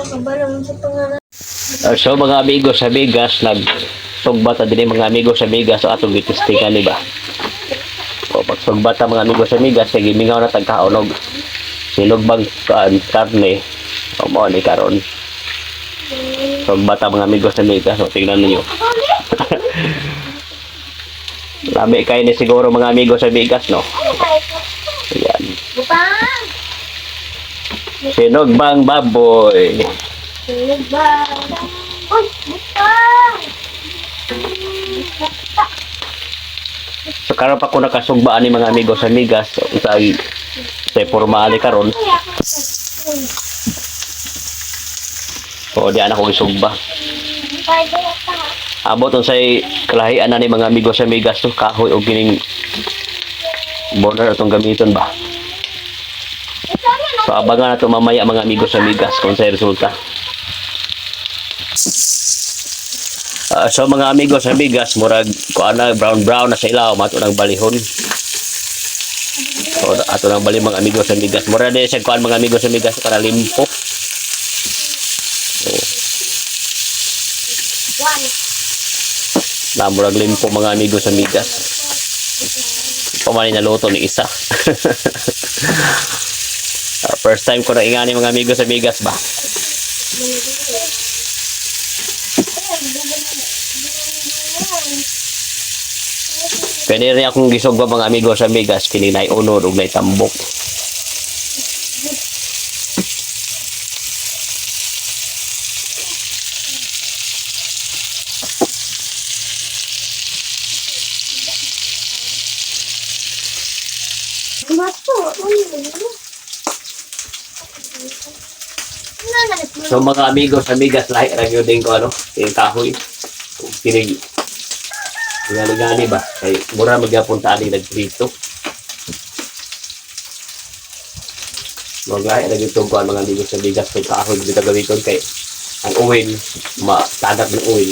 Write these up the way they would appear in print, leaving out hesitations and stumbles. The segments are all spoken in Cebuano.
Kabalo sa pangalan. So mga amigos sa bigas, nagsugba ta dinhi mga amigos sa bigas, so atong gitestingan ni ba. O pagsugba ta mga amigos sa bigas, kay gimingaw na tagkaon og sinugbang karne. O mao ni karon. Sugba ta mga amigos sa bigas, so tingnan ninyo. Lami kayo ni siguro mga amigos sa bigas, no? Ayan. Butang! Sinugbang baboy. Butang! Uy! Butang! So karon pa ko nakasugbaan ni mga amigos sa migas sa sa porma ani karon. O di ana ko gisugba. Abot unsay kalahian na ni mga amigos sa migas to kahoy og kining burner atong gamiton ba. So abangan nato mamaya mga amigos sa migas kung sa resulta. So mga amigos sa migas murag kuan na brown brown na sa ilaw mato nang balihon. So ato nang bali mga amigos sa migas. Mura din siya kuan mga amigos sa migas para limpo. So, na murag limpo mga amigos sa migas. Pamali na luto ni isa. First time ko na ingani mga amigos sa migas ba. Pwede rin akong gisugba mga amigos sa migas kini nay unod ug nay tambok. So mga amigos, amigas, lahi ra gyud din ko ano, kining kahoy. Ug kining gani-gani ba kay mura magyapon ta ani nagprito. Mga lahi ra gyud tong kuan mga amigos, amigas kay kahoy gyud ta gamiton kay ang oil matagak ng oil.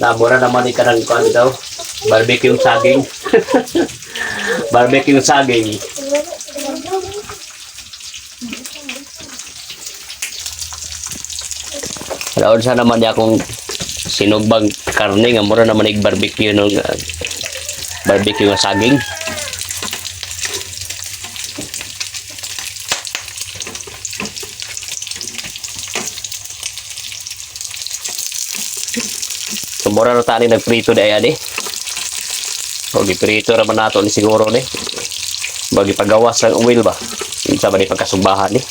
Na mura naman ni kanang kuan daw. Barbecue saging. Barbecue saging. Alaon sa naman niya akong sinugbang karne nga mura naman ig barbecue no barbecue nga saging. So mura ra tani nagprito di ay ani. O giprito ra man nato ni siguro ni. Bagi pagawas lang oil ba. Unsa ba ni pagkasugbahan ni?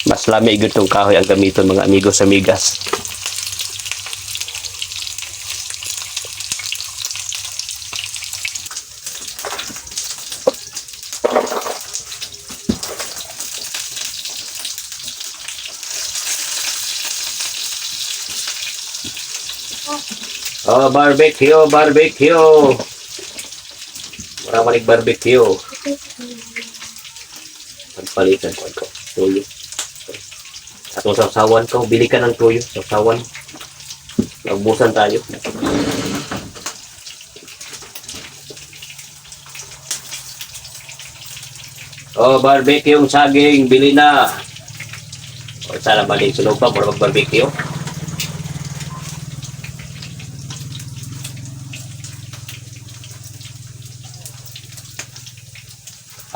Mas lami gyud tong kahoy ang gamiton mga amigos amigas. Oh, barbecue, barbecue. Mura manig barbecue. Pagpalitan ko ko. Tuyo. Atong sausawan ko, bili ka ng tuyo, sausawan. Naubusan tayo. Oh, barbecue yung saging, bili na. O, sana balik sunog pa, mura mag-barbecue.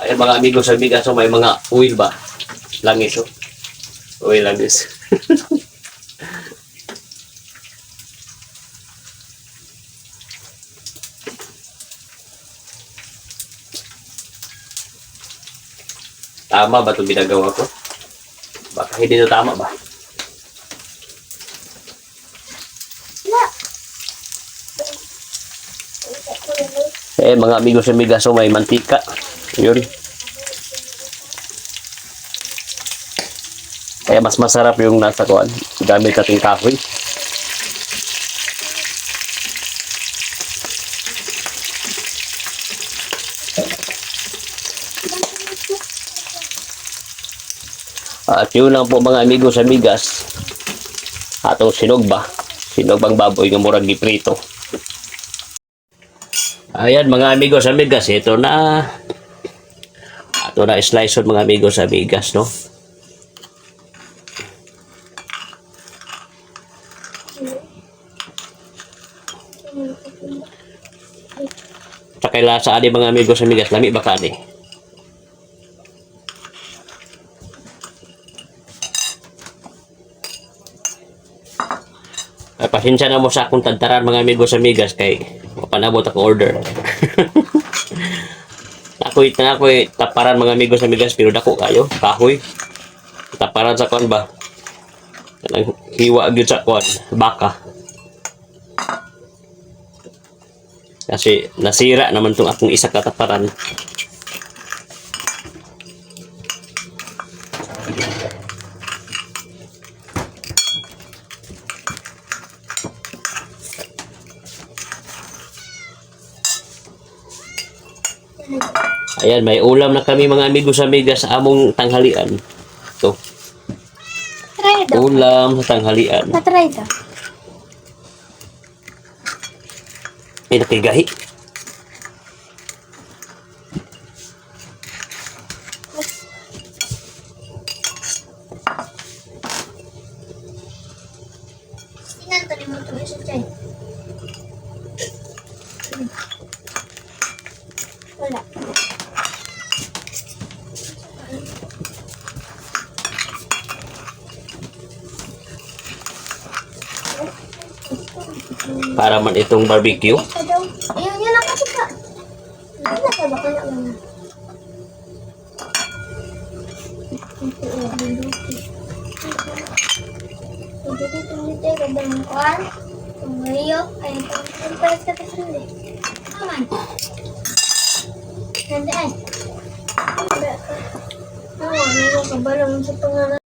Ayun mga amigos, amigas, so may mga oil ba? Langis, oh. Oil langis. Tama ba itong ginagawa ko? Baka hindi na tama ba? Eh, mga amigos, amigas, so may mantika. Yun. Kaya mas masarap yung nasa kuan. Gamit natin kahoy. At Yun lang po, mga amigos, amigas. Atong sinugba. Sinugbang baboy nga murag giprito. Ayan, mga amigos, amigas, ito na. Ato na slice on, mga amigos, amigas, no? Sa lasa ani, mga amigos, amigas, lami ba ka ani? Ay, pasensya na mo sa akong tagtaran, mga amigos, amigas, kay mapanabot ako order. Ako'y taparan, mga amigos, amigas, pero dako kayo, kahoy. Taparan sa kuan ba? Kanang hiwa gyud sa kuan, baka. Kasi nasira naman tong akong isa ka taparan. Ayan, may ulam na kami, mga amigos, amigas, sa among tanghalian. Ito, Try daw. ulam sa tanghalian. Patry daw. Ay, nakigahi. Tingnan to ni mo ito sa chay. Wala. Para man itong barbecue. Ito daw. Ayun, yun ang kasi ka. Wala ka ba kaya wala?